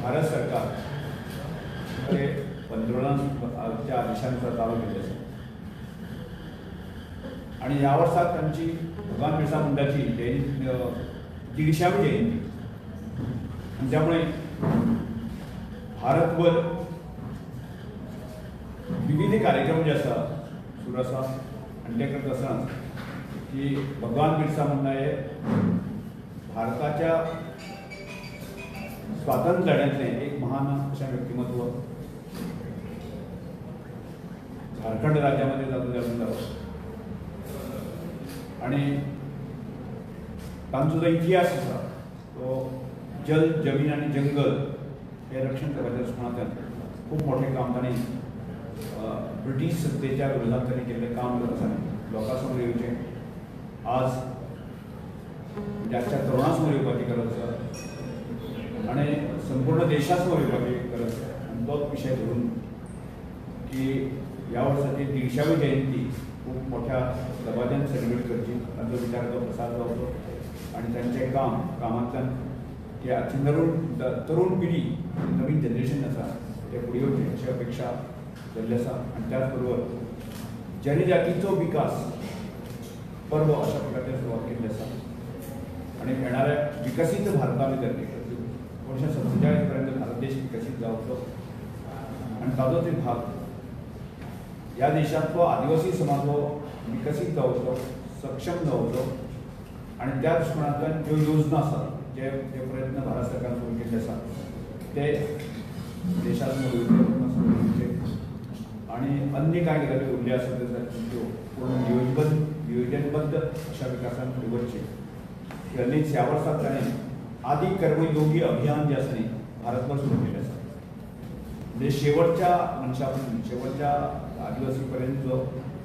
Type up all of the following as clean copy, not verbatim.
भारत सरकार ते पंतप्रधानाच्या आदेशानुसार चालू केल्ले आसा आणि ह्या वर्साक तांची भगवान बिरसा मुंडाची जयंती 150वी जयंती आणि त्यामुळे भारतभर विविध कार्यक्रम जे आसा सुरू आसा आनी ते करता आसतना की भगवान बिरसा मुंडा हे भारताच्या स्वातंत्र्य लढ्यांतलें एक महान अशें व्यक्तिमत्व, झारखंड राज्यामध्ये ताचो जल्म जालो आणि तांचो जो इतिहास आसा तो जल, जमीन आनी जंगल हे रक्षण करपाच्या दृश्टीकोनांतल्यान खूब मोठें काम तांणी ब्रिटीश सत्तेच्या विरोधात तांणी केल्लें काम आसा लोकां समोर येवचें, आज म्हणजे आजच्या तरुणां समोर येवपाची गरज आसा आनी संपूर्ण देशा समोर येवपाची गरज आसा. आनी तोच विशय धरून की ह्या वर्साची 150वी जयंती खूब मोठ्या दबाज्यान सेलिब्रेट करची, तांचो विचाराचो प्रसार जावचो आनी तांचें काम कामांतल्यान की आजची तरुण पिढी, नवीन जनरेशन आसा ते फुडें येवचें अशी अपेक्षा जाल्ली आसा. आनी त्याच बरोबर जनजातीचो विकास पर्व अशा प्रकारची सुरवात केल्ली आसा आनी येणाऱ्या विकसीत भारता भितर 1947 पर्यंत भारत देश विकसीत जावचो आनी ताजोच एक भाग ह्या देशांतलो आदिवासी समाज हो विकसीत जावचो, सक्षम जावचो आनी त्या दृश्टीकोनांतल्यान ज्यो योजना आसात, जे जे प्रयत्न भारत सरकारान सुरू केल्ले आसात ते देशात समोर येवचे, लोकां समोर येवचे आनी अन्य कांय गजाली उरल्यो आसात त्यो पूर्ण नियोजनबद्ध अशा विकासान फुडें वचचें. हल्लीच ह्या वर्साक ताणें आदी कर्मयोगी अभियान जें आसा न्ही भारतभर सुरू केल्लें आसा. म्हणजे शेवटच्या मनशा पर्यंत, शेवटच्या आदिवासी पर्यंत जो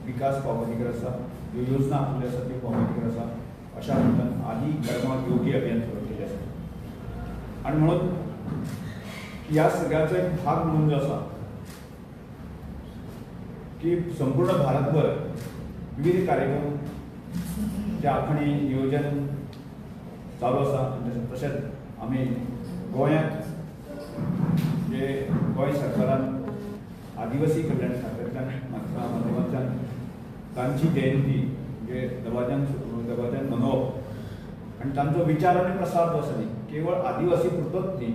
विकास पावपाची गरज आसा, ज्यो योजना आखिल्ल्यो आसा त्यो पावपाची गरज आसा, अशा निमतान आदी कर्मयोगी अभियान सुरू केल्लें आसा. आनी म्हणून ह्या सगळ्याचो एक भाग म्हणून जो आसा की संपूर्ण भारतभर विविध कार्यक्रम जे आखणी नियोजन चालू आसा. तशेंच आमी गोंयांत जे गोंय सरकारान आदिवासी कल्याण खात्यांतल्यान माध्यमांतल्यान तांची जयंती म्हणजे दबाज्यान मनोवप आनी तांचो विचार आनी प्रसार जो आसा न्ही केवळ आदिवासी पुरतोच न्ही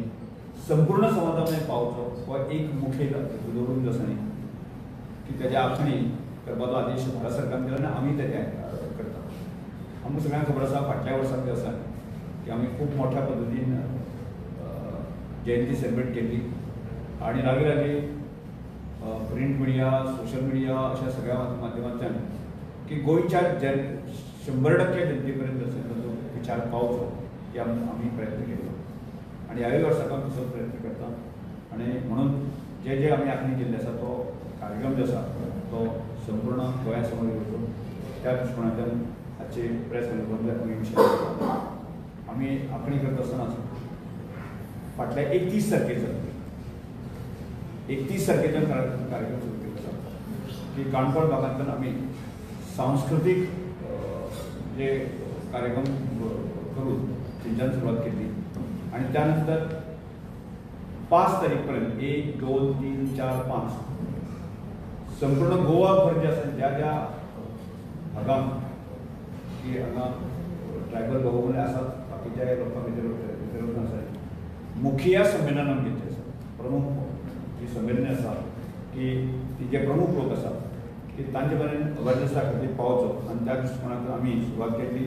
संपूर्ण समाजा पावचो हो एक मुखेल दवरून जो आसा न्ही की ताज्या आखणी करपाचो आदेश भारत सरकारान दिला आनी आमी ते करता. आमकां सगळ्यांक खबर आसा फाटल्या वर्साक जें आसा की आमी खूब मोठ्या पद्दतीन जयंती सेलिब्रेट केली आनी लागीं लागीं प्रिंट मिडिया, सोशल मिडिया अशा सगळ्या माध्यमांतल्यान की गोंयच्या जन 100% जनतेपर्यंत ताचो विचार पावचो की आमी प्रयत्न केलो आनी ह्याय वर्साक आमी तसोच प्रयत्न करता. आनी म्हणून जे जे आमी आखणी केल्ली आसा तो कार्यक्रम जो आसा तो संपूर्ण गोंया समोर येवचो त्या दृश्टीकोनांतल्यान आजचे प्रेस कॉन्फरन्स आमी विशय आमी आखणी करता आसतनाच फाटल्या 31 तारखेचो 31 तारखेच्यान कार्यक्रम सुरू केल्लो आसा की काणकोण भागांतल्यान आमी सांस्कृतीक जे कार्यक्रम करून थंयच्यान सुरवात केली आनी त्यानंतर 5 तारीख पर्यंत 1, 2, 3, 4, 5 संपूर्ण गोवाभर जे आसा ज्या ज्या भागांत की हांगा ट्रायबल भाऊ आसात, बाकीच्या लोकां भितर भितर आसा मुखिया संमेलन आमी घेतलें आसा. प्रमुख जी संमेलन आसा की ती जे प्रमुख लोक आसात की तांचे पर्यंत अवेरनेसा खातीर पावचो आनी त्या दृश्टीकोनांतल्यान आमी सुरवात केली.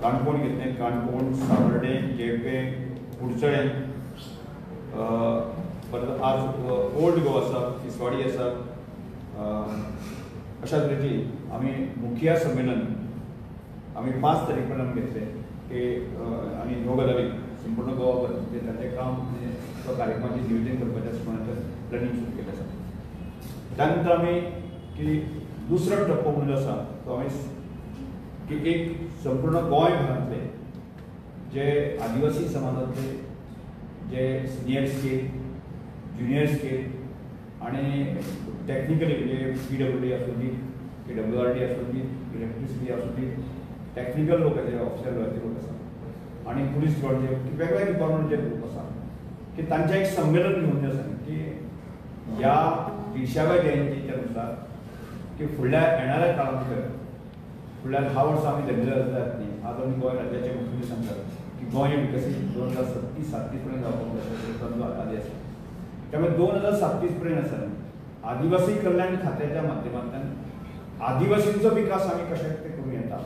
काणकोण घेतलें, काणकोण, सावर्डे, केपें, कुडचडें, परत आज ओल्ड गोवा आसा, तिसवाडी आसा, अशा तरेची आमी मुखिया संमेलन आमी 5 तारीख पर्यंत घेतले की आनी ह्यो गजाली संपूर्ण गोवाभर म्हणजे तांचें काम तो कार्यक्रमाचें नियोजन करपाच्या दृश्टीकोनांतल्यान प्लॅनिंग सुरू केलें आसा. त्यानंतर आमी की दुसरो टप्पो म्हणून आसा तो आमी की एक संपूर्ण गोंयभरांतले जे आदिवासी समाजांतले जे सिनियर स्केल, ज्युनियर स्केल आनी टॅक्निकली म्हणजे PWD आसूं दी, PWRD आसूं दी, इलेक्ट्रिसिटी आसूं दी, टॅक्निकल लोक जे ऑफिसर लेवलाचे लोक आसा आनी पुलीस डिपार्टमेंट वेगवेगळे डिपार्टमेंट जे लोक आसा की तांचें एक संमेलन घेवन जें आसा की ह्या 150व्या जयंतीच्या नुसार की फुडल्या येणाऱ्या काळा भितर फुडल्या 10 वर्सां आमी धरलेले आसात न्ही. आज आमी गोंय राज्याचे मुख्यमंत्री सांगतात की गोंय विकसीत 2037 पर्यंत जावपाक जाय आदी आसा. त्यामुळे 2037 पर्यंत आसा आदिवासी कल्याण खात्याच्या माध्यमांतल्यान आदिवासींचो विकास आमी कशे ते करूं येता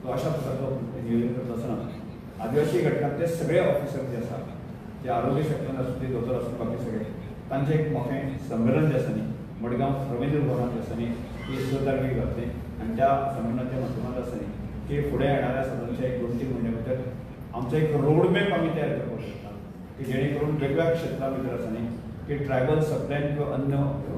तो अशा प्रकारचो नियोजन करता आसतना आदिवासी घटकांतले सगळे ऑफिसर जे आसा जे आरोग्य सेक्टरान आसूं ते दोतोर आसूं बाकी सगळे तांचें एक मोठें संमेलन जें आसा न्ही मडगांव रवींद्र भवनात जें आसा न्ही ती 6 तारखेक जातलें आनी त्या संमेलनाच्या माध्यमांत आसा न्ही की फुडें येणाऱ्या सादारणशे एक 2-3 म्हयन्या भितर आमचो एक रोडमॅप आमी तयार करपाक शकता की जेणे करून वेगवेगळ्या क्षेत्रां भितर आसा न्ही की ट्रायबल सप्लायन किंवा अन्य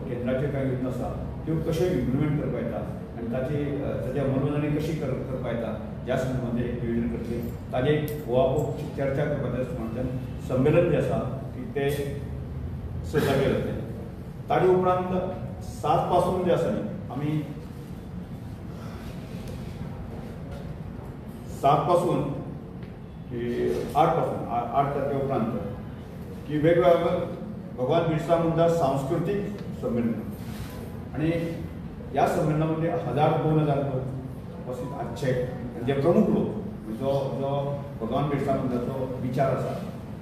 केंद्राच्यो कांय योजना आसा त्यो कश्यो इम्प्लिमेंट करपाक येता आनी ताची ताची अंमलबजावणी कशी करपाक येता ह्या संदर्भात एक नियोजन करतलें. ताजे गोवा चर्चा करपाच्या दृश्टीकोनांतल्यान संमेलन जें आसा की तें 6 तारखेर जातलें. ताजे उपरांत 7 पासून जें आसा न्ही आमी 7 पासून की 8 पासून 8 तारखे उपरांत की वेगवेगळ्या भगवान बिरसा मुंडा सांस्कृतीक संमेलन आनी ह्या संमेलनामध्ये 1000-2000 लोक उपस्थित आसचे जे प्रमुख लोक जो जो भगवान बिरसा मुंडाचो विचार आसा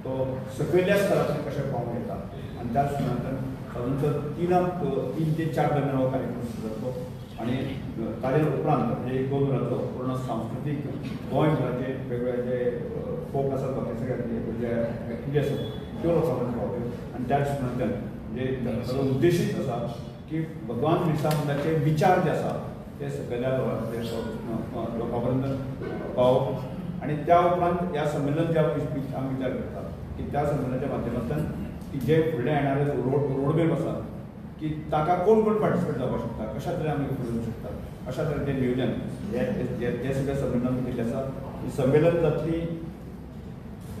तो सकयल्या स्तराचेर कशें पावोवंक येता आनी त्या दृश्टीकोनांतल्यान सादारण 3 ते 4 दरम्यान हो कार्यक्रम सुरू जातलो आनी ताजे उपरांत म्हणजे 1-2 वरांचो पूर्ण सांस्कृतीक गोंयभराचे वेगवेगळे जे फोक आसात बाकी सगळे जे एक्टिविटी आसात त्यो लोकां पर्यंत पावतल्यो आनी त्या दृश्टीकोनांतल्यान म्हणजे ताचो उद्देशूच आसा की भगवान बिरसा मुंडाचे विचार जे आसा ते सकयल्या लोकां पर्यंत पावप आनी त्या उपरांत ह्या संमेलन जे आमी विचार करता की त्या संमेलनाच्या माध्यमांतल्यान की जे फुडले येणारे रोडमॅप आसा की ताका कोण कोण पार्टिसिपेट जावपाक शकता कशा तरेन आमी फुडें वचूंक शकता अशा तरेचें नियोजन हे सगळें संमेलन केल्लें आसा. संमेलन जातली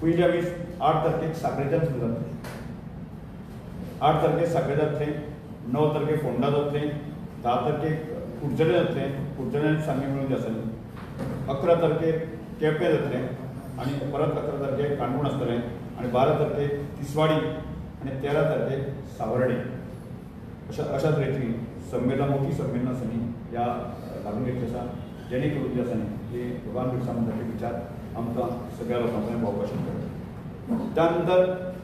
पयलीं आमी 8 तारखेक साखळेच्यान सुरू जातलें. 8 तारखेक साखळे जातलें, 9 तारखेक फोंडा जातलें, 10 तारखेक कुडचडें जातलें, कुडचडें सांगें मेळून जें आसा न्ही 11 तारखेक केपें जातलें आनी परत 11 तारखेक काणकोण आसतलें आनी 12 तारखेक तिसवाडी आनी 13 तारखेक सावर्डे अशा तरेची संमेलनां मोठी संमेलनां आसा न्ही ह्या घालून घेतली आसा जेणे करून जें आसा न्ही की भगवान बिरसा मुंडाचे विचार आमकां सगळ्या लोकां पर्यंत पावोवपाक शकता. त्यानंतर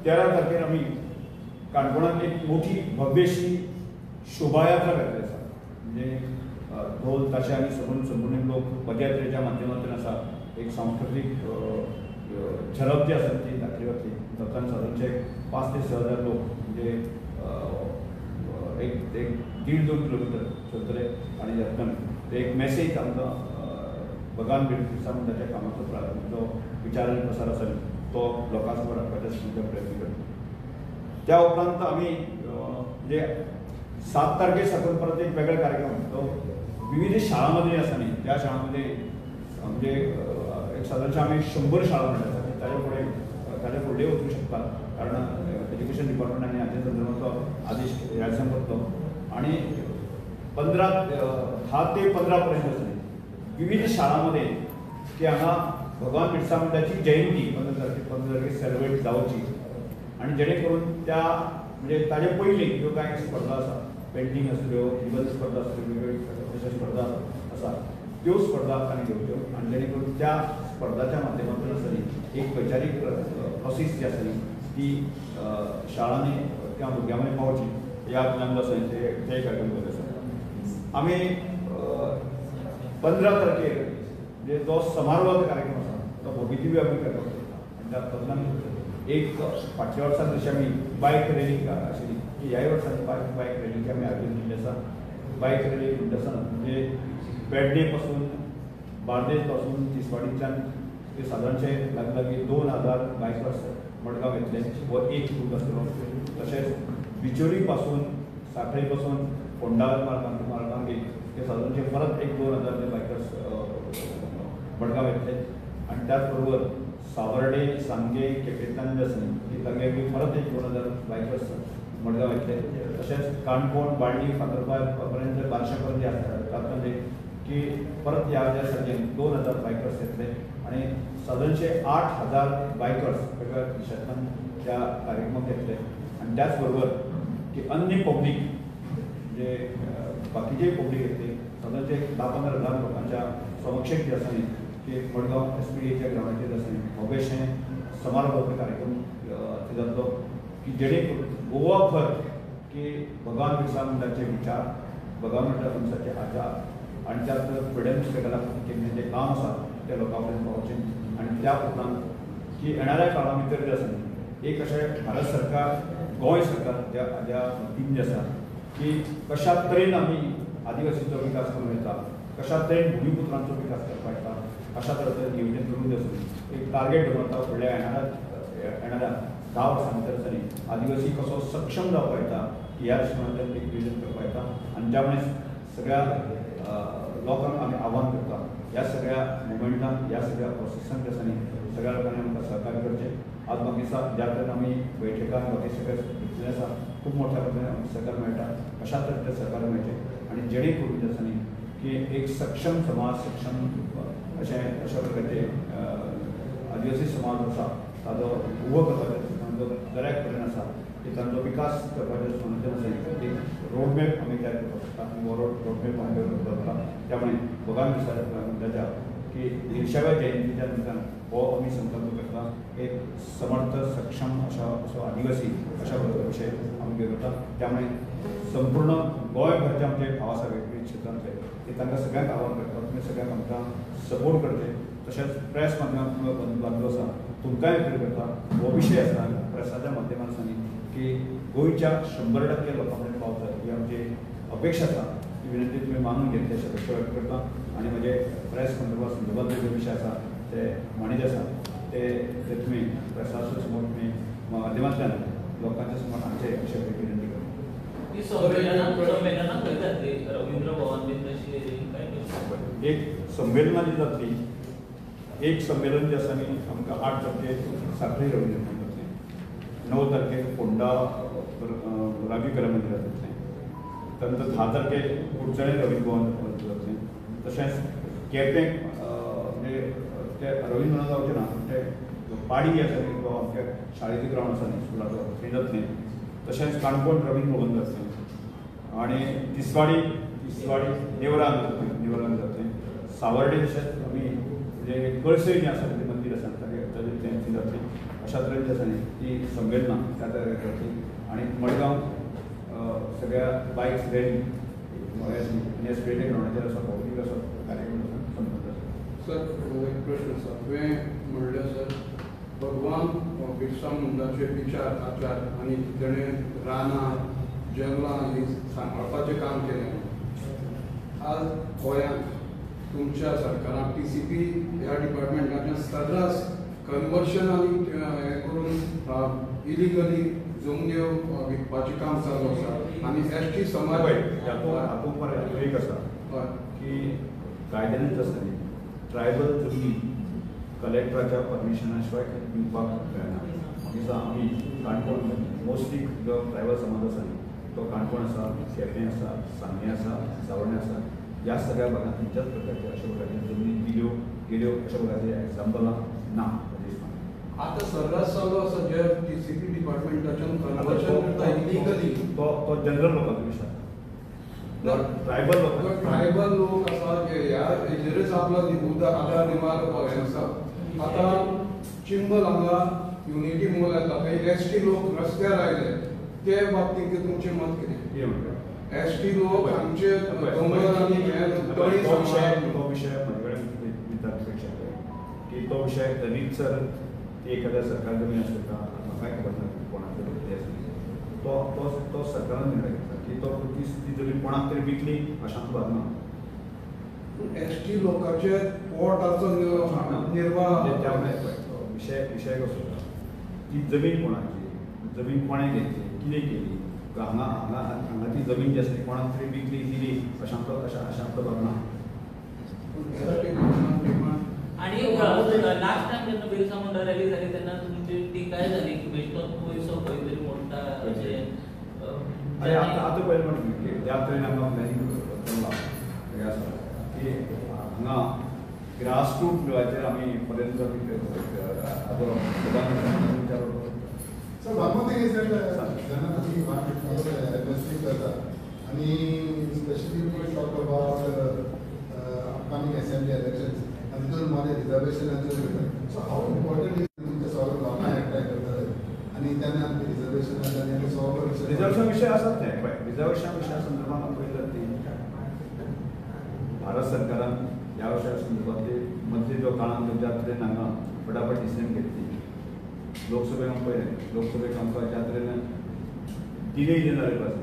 13 तारखेर आमी काणकोणांत एक मोठी भव्यशी शोभायात्रा घातली आसा म्हणजे ढोल ताशे आनी संपूर्ण लोक पदयात्रेच्या माध्यमांतल्यान आसा एक सांस्कृतीक झलप जी आसा ती दाखयली वतली. तातूंत सादारणशे 5 ते 6 हजार लोक म्हणजे एक 1.5-2 किलोमिटर चलतले आनी जातल्यान एक मॅसेज आमकां भगवान बिरसा मुंडाच्या कामाचो जो विचार आनी प्रसार आसा तो लोकां समोर हाडपाचे प्रयत्न करता. त्या उपरांत आमी म्हणजे 7 तारखे साकून परत एक वेगळो कार्यक्रम तो विविध शाळांमध्ये आसा न्ही त्या शाळांमध्ये म्हणजे एक सादारणशे आमी 100 शाळा म्हणटा आसा ताजे फुडें ताजे फुडले वचूंक शकता कारण एज्युकेशन डिपार्टमेंटान हाचे संदर्भात आदेश ह्या दिसान करतलो आनी 10 ते 15 पर्यंत आसा न्ही विविध शाळांमध्ये की हांगा भगवान बिरसा मुंडाची जयंती 15 तारखेक सेलिब्रेट जावची आनी जेणे करून त्या म्हणजे ताजे पयलीं ह्यो कांय स्पर्धा आसा पेंटींग आसल्यो निबंद स्पर्धा आसल्यो वेगवेगळ्यो अश्यो स्पर्धा आसा त्यो स्पर्धा तांणी घेवच्यो आनी जेणे करून त्या स्पर्धाच्या माध्यमांतल्यान आसा न्ही एक वैचारीक प्रोसेस जी आसा न्ही ती शाळांनी त्या भुरग्यां मदीं पावची ह्या प्लॅन आसा ते कार्यक्रम करता आसा. आमी 15 तारखेर म्हणजे जो समारोहाचो कार्यक्रम आसा तो भोगीदिव्य आमी करपाक सोदता आनी त्या तातूंतल्यान एक फाटल्या वर्सा जशी आमी बायक रॅली आशिल्ली की ह्याय वर्सा बायक रॅलीचें आमी आयोजन केल्लें आसा. बायक रॅली म्हणटा आसतना म्हणजे पेडणे पासून बार्देस पासून तिसवाडीच्यान ते सादारणशे लागीं लागीं 2000 बायकर्स मडगांव येतले हो एक ग्रूप आसतलो. तशेंच बिचोली पासून साखळे पासून फोंडा मार्गांक ते सादारणशे परत एक 2000 ते बायकर्स मडगांव येतले आनी त्याच बरोबर सावर्डे सांगे केपेंतल्यान जे आसा न्ही तांगे परत एक 2000 बायकर्स मडगांव येतले. तशेंच काणकोण बाळणी फातर्पा पर्यंत बारशा पर्यंत तातूंत की परत ह्या ज्या सारके 2000 बायकर्स येतले आनी सादारणशे 8,000 बायकर्स वेगवेगळ्या देशांतल्यान त्या कार्यक्रमाक येतले आनी त्याच बरोबर की अन्य पब्लीक म्हणजे बाकीचे पब्लीक येतले सादारणशे 10-15 हजार लोकांच्या समक्षेक जे आसा न्ही की मडगांव SPDAच्या ग्रावंडाचेर जे आसा न्ही भव्यशें समारोह कार्यक्रम थंय जातलो की जेणे करून गोवाभर की भगवान बिरसा मुंडाचे विचार, भगवान बिरसा मुंडाचे आचार आनी त्याच फ्रिडम स्ट्रगला खातीर केल्लें जें काम आसा तें लोकां पर्यंत पावचें आनी त्या उपरांत की येणाऱ्या काळा भितर जें आसा न्ही एक अशें भारत सरकार, गोंय सरकार ज्या वतीन जें आसा की कशा तरेन आमी आदिवासीचो विकास करूं येता, कशा तरेन भुमिपुत्रांचो विकास करपाक येता, अशा तरेचें नियोजन करून जें आसा एक टार्गेट दवरता फुडल्या येणाऱ्या 10 वर्सां भितर आसा न्ही आदिवासी कसो सक्षम जावपाक येता ह्या दृश्टीकोनांतल्यान एक नियोजन करपाक येता आनी त्यामुळे सगळ्या लोकांक आमी आव्हान करता ह्या सगळ्या मुवमेंटान, ह्या सगळ्या प्रोसेसान जे आसा न्ही सगळ्या लोकांनी आमकां सहकार्य करचें. आज म्हाका दिसता ज्या तरेन आमी बैठकान बाकी सगळें घेतलें आसा खूब मोठ्या प्रमाणात आमकां सहकार मेळटा, अशा तरेचें सहकार मेळचें आनी जेणे करून जें आसा न्ही की एक सक्षम समाज, सक्षम अशें अशा प्रकारचे आदिवासी समाज आसा ताजो उबो करपाचें जो दर्याक पर्यंत आसा की तांचो विकास करपाचें आसा एक रोडमॅप आमी तयार करपाक शकता आनी हो रोडमॅप आमी करता. त्यामुळे भगवान बिरसा मुंडाच्या की 150व्या जयंतीच्या निमतान हो आमी संकल्प करता एक समर्थ, सक्षम अशा असो आदिवासी अशा प्रकारचो विशय आमी करता. त्यामुळे संपूर्ण गोंयभरचे आमचे भाव आसा वेगवेगळ्या क्षेत्रांतले ते तांकां सगळ्यांक आव्हान करता तुमी सगळ्यांक आमकां सपोर्ट करचे. तशेंच प्रेस माध्यमांत बांदलो आसा तुमकांय अपील करता हो विशय आसा प्रेसाच्या माध्यमांतल्यान की गोंयच्या 100% लोकां मेरेन पावता ही आमची अपेक्षा आसा. ही विनंती तुमी मानून घेतली अशें अपेक्षा व्यक्त करता आनी म्हजे प्रेस संदर्भांतले जे विशय आसा ते मांडिल्ले आसा ते तुमी प्रेसाच्या समोर तुमी माध्यमांतल्यान लोकांच्या समोर हाडचे अशें विनंती करता. एक संमेलनां जी जातली, एक संमेलन जें आसा न्ही आमकां 8 तारखेर साखळी रवींद्र भवन जातलें, 9 तारखेर फोंडा रावी कला मंदिरात जातलें, त्यानंतर 10 तारखेर कुडचडें रवींद्र भवन जातलें. तशेंच केपें म्हणजे ते रवींद्र भवन जावचें ना पूण ते पाडी आसा न्ही तो आमच्या शाळेचें ग्रावंड आसा न्ही स्कुलाचो थंय जातलें. तशेंच काणकोण रवींद्र भवन जातलें आनी तिसवाडी नेवरान जातलें, जातलें. सावर्डे तशेंच आमी म्हणजे कळसय जें आसा तें मंदीर आसा ताजें तें जातलें. अशा तरेन जें आसा न्ही ती संमेलनां त्या तरेन जातली आनी मडगांव सगळ्या बायक्स रॅली आनी SPDA ग्रावंडाचेर असो भौतीक असो कार्यक्रम संपन्न जाता. सर एक प्रश्न आसा, तुवें म्हणलें सर भगवान बिरसा मुंडाचे विचार आचार आनी तेणें रानां जंगलां ही सांबाळपाचें काम केलें. आज गोंयांत तुमच्या सरकारान TCP ह्या डिपार्टमेंटाचें सर्रास कन्वर्शन आनी हें करून इलिगली जमन्यो विकपाचें काम चालू आसा आनी ST समाज हातूंत एक आसा की कायद्यानूच आसा न्ही ट्रायबल जमनी कलेक्टराच्या परमिशना शिवाय दिवपाक मेळना. दिसा आमी काणकोण मोस्टली जो ट्रायबल समाज आसा न्ही तो काणकोण आसा, केपें आसा, सांगें आसा, सावर्णें आसा, ह्या सगळ्या भागांत खंयच्याच प्रकारचे अशा प्रकारचे जमनी दिल्यो गेल्यो अशा प्रकारचे एग्जाम्पलां ना. आतां सर्रास चालू आसा जे TCP डिपार्टमेंटाच्यान कन्वर्शन करता इलिगली तो तो जनरल लोकांचो विशय, ट्रायबल लोक ट्रायबल लोक आसा जे ह्या हेजेरच आपलो आदार निवार हें आसा. आतां चिंबल हांगा युनिटी मोल येता थंय ST लोक रस्त्यार आयले ते बाबतींत तुमचें मत कितें? ST लोक आमचे दोंगर आनी तो विशय म्हजे कडेन विचारपेक्षा की तो विशय रीतसर ती एखाद्या सरकार जमीन आसता म्हाकाय खबर ना कोणाचो कितें आसा तो तो तो सरकारान निर्णय घेतला की तो ती जमीन कोणाक तरी विकली अशांत भाग ना. ST लोकांचे पोटाचो निर्वाह त्यामुळे विशय विशय कसो ती जमीन कोणाची, जमीन कोणें घेतली, कितें केली, हांगा हांगा हांगा ती जमीन जी आसा ती कोणाक तरी विकली दिली अशांत अशांत भाग ना. आणि लास्ट टाइम जेन्ना बिरसा मुंडा रॅली झाली तेन्ना तुमची टीकाय झाली की बेश्टो पयसो खंय तरी मोडटा अशें. आतां पयलें म्हणटा की ज्या तरेन आमकां प्लॅनिंग चल्लां हें आसा की हांगा ग्रासरूट लेवलाचेर आमी पर्यंत विचार. Sir, one more thing is that जेन्ना तुमी एमएससी करता आनी specially we talk about upcoming assembly elections आनी तितून मदें रिजर्वेशनाचेर वयता, सो how important is तुमचे सगळे लोकांक एकठांय करतले आनी तेन्ना आमचे रिजर्वेशनाचे आनी सगळो रिजर्वेशन विशय आसात ते पळय. रिजर्वेशन विशया संदर्भात पळयल्यार ती भारत सरकारान ह्या विशया संदर्भातली मदली जो काळान ज्या तरेन हांगा फटाफट डिसिजन घेतली, लोकसभेक आमी पळयलें, लोकसभेक आमकां ज्या तरेन डिले जालेलो आसा,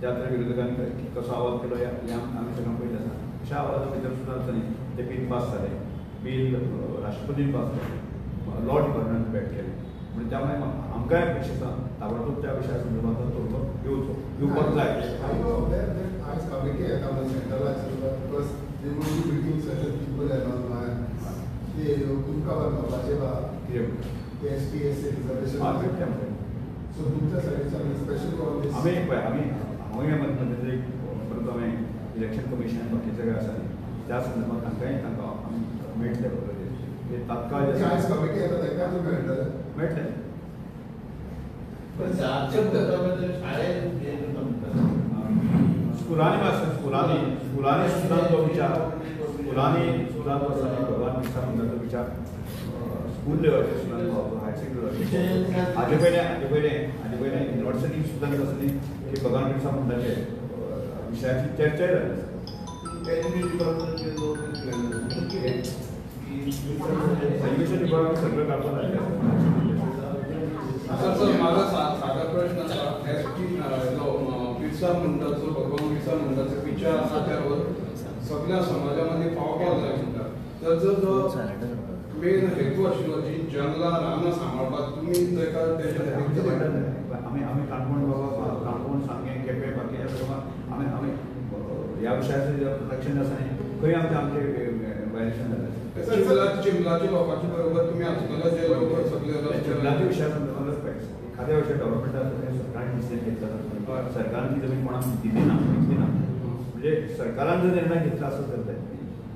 ज्या तरेन विरोधकांनी कसो आवाज केलो ह्या आमी सगळ्यांक पळयलें आसा. अशा आवाजा भितर सुद्दां आसतना तें बील पास जालें, बील राष्ट्रपतीन पास जालें, लॉ डिपार्टमेंटान भेट केलें. म्हणजे त्यामुळे आमकांय अपेक्षा आसा ताबडतोब त्या विशया संदर्भात तो येवचो, येवपाक जाय. आयज कमिटी येता सेंट्रलाचेर because they will be meeting certain people and all ते तुमकां मेळपाचें बा कितें ते S T S reservation. So तुमच्या सायडीच्यान स्पेशल ऑन this आमी पळय आमी हांवूय मदीं एक परत हांवें इलेक्शन कमिशन बाकी सगळें आसा न्ही त्या संदर्भात तांकांय तांकां आमी मेळटले ते तात्काळ आयज कमिटी येता तांकां मेळटलें मेळटलें. स्कुलांनी आसा, स्कुलांनी स्कुलांनी सुद्दां तो विचार स्कुलांनी सुद्दां तो आसा भगवान बिरसा मुंडाचो विचार स्कूल लेवलाचेर सुद्दां पावतो, हायर सेकंडरी लेवलाचेर. हाजे पयलें हाजे पयलें हाजे पयलें युनिवर्सिटी सुद्दां कितें आसा न्ही की भगवान बिरसा मुंडाचे विशयाची चर्चाय जाली आसा. एज्युकेशन डिपार्टमेंट सगळें काडपाक जाय आसा. सर, माझा साधा प्रश्न आसा, एस टी बिरसा मुंडाचो भगवान बिरसा मुंडाचो विचार आसा त्यावर सगळ्या समाजा मदीं पावपाक जाय म्हणटा, ताचो जो मेन हेतू आशिल्लो जी जंगलां रानां सांबाळपाक तुमी ताका तेजे आमी आमी काणकोण बाबा काणकोण सांगें केपें बाकी आमी आमी ह्या विशयाचें जें प्रोटेक्शन आसा न्ही खंय आमचें आमचें वायलेशन जालें. चिमलाच्या लोकांच्या बरोबर तुमी आसतले जे लोक सगळे चिमलाच्या विशया संदर्भात एखाद्या विशय डेव्हलपमेंट आसा तें सरकारान डिसिजन घेतला, सरकारान ती जमीन कोणाक दिली ना, विकली ना, म्हणजे सरकारान जर निर्णय घेतला आसत जाल्यार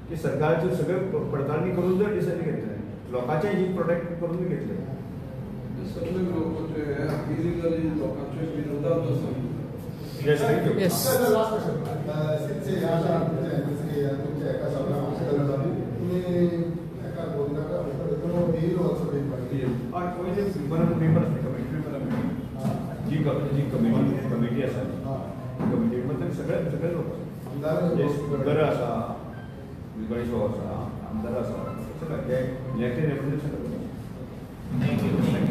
की सरकाराचे सगळे पडताळणी करून जर डिसिजन घेतलें, लोकांचें हीत प्रोटेक्ट करून घेतलें. सगळे लोक जे इलिगली लोकांचे विरोधात आसा. Yes, thank you. Yes. Sir, last question. Since तुमच्या एका सगळ्या तुम्ही एका गोविंदाका bill also bill paper आसता कमिटी पेपर जी जी कमिटी कमिटी आसा कमिटी मध्ये सगळे सगळे लोक आमदार जे स्पीकर आसा, गणेश बाबू आसा, आमदार आसा, सगळे जे इलेक्टेड रेप्रेझेंटेटिव्ह सगळे. Thank you.